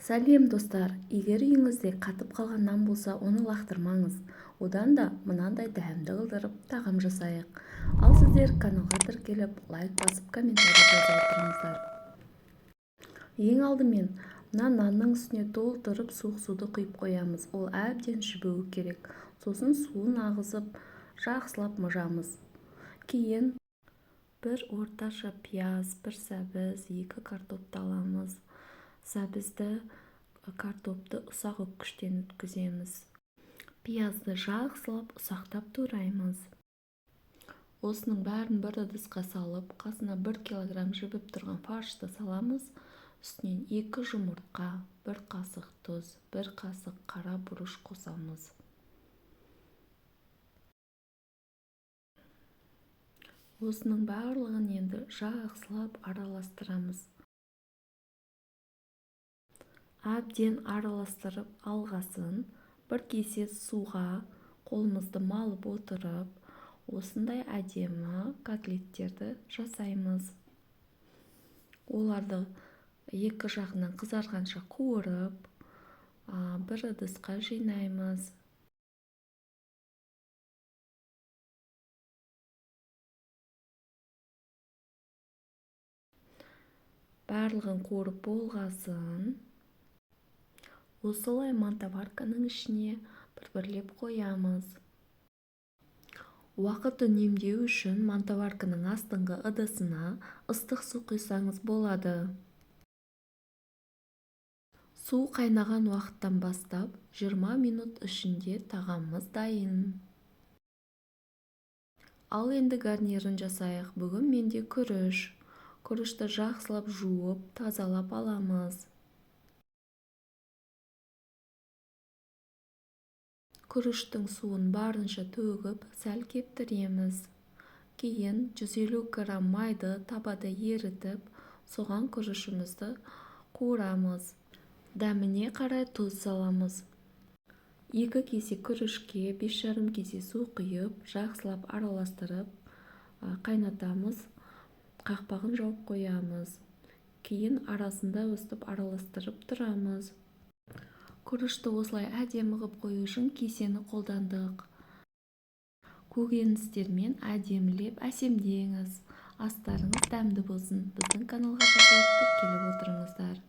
Сәлем, достар! Егер үйіңізде қатып қалған нан болса, оны лақтырмаңыз. Одан да мынандай дәмді қылдырып тағам жасайық. Ал сіздер каналға тіркеліп, лайк басып, комментарий жазып отырыңыздар. Ең алдымен мына нанның үстіне толтырып суық суды құйып қоямыз. Ол әбден жібуі керек. Сосын суын ағызып, жақсылап мыжамыз. Кейін бір орташа пияз, бір сәбіз, 2 картопты аламыз. Сәбізді, картопты ұсақ үккіштен өткіземіз. Пиязды жақсылап ұсақтап тураймыз. Осының бәрін бір ыдысқа салып, қасына 1 килограмм жібіп тұрған фаршты саламыз. Үстінен 2 жұмыртқа, 1 қасық тұз, 1 қасық қара бұрыш қосамыз. Осының барлығын енді жақсылап араластырамыз. Әбден араластырып алғасын, бір кесе суға қолымызды малып отырып, осындай әдемі котлеттерді жасаймыз. Оларды екі жағынан қызарғанша қуырып, бір ыдысқа жинаймыз. Барлығын қуырып болғасын, осылай мантоварканың ішіне бір-бірлеп қоямыз. Уақыт үнемдеу үшін мантоварканың астыңғы ыдысына ыстық су құйсаңыз болады. Су қайнаған уақыттан бастап 20 минут ішінде тағамымыз дайын. Ал енді гарнирін жасайық. Бүгін менде күріш. Күрішті жақсылап жуып, тазалап аламыз. Күріштің суын барынша төгіп, сәл кептіреміз. Кейін 150 грамм майды табада ерітіп, соған күрішімізді қуырамыз. Дәміне қарай тұз саламыз. 2 кесе күрішке 5,5 кесе су құйып, жақсылап араластырып, қайнатамыз. Қақпағын жауып қоямыз. Кейін арасында өстіп араластырып тұрамыз. Күрішті осылай әдемі қылып қою үшін кесені қолдандық. Көкөністермен әдемілеп әсемдеңіз. Астарыңыз дәмді болсын. Біздің каналға жазылып, тіркеліп отырыңыздар.